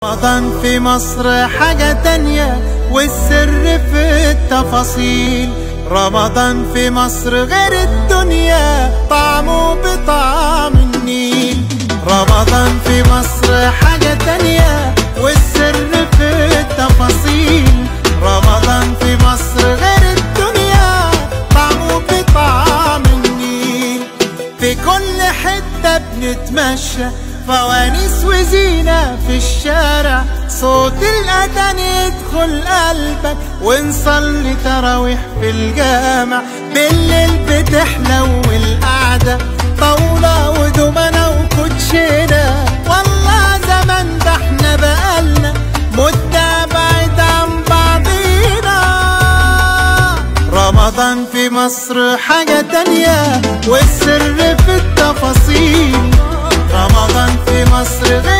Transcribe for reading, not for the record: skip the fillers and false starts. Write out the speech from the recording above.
رمضان في مصر حاجة تانية والسر في التفاصيل. رمضان في مصر غير الدنيا، طعمه بطعم النيل. رمضان في مصر حاجة تانية والسر في التفاصيل. رمضان في مصر غير الدنيا، طعمه بطعم النيل. في كل حتة بنتمشى، فوانيس وزينة في الشارع، صوت الأذان يدخل قلبك، ونصلي تراويح في الجامع. بالليل بتحلو القعدة، طاولة ودومنة وكوتشينة. والله زمان ده احنا بقالنا مدة بعيد عن بعضينا. رمضان في مصر حاجة تانية والسر في التفاصيل. رمضان في مصر غير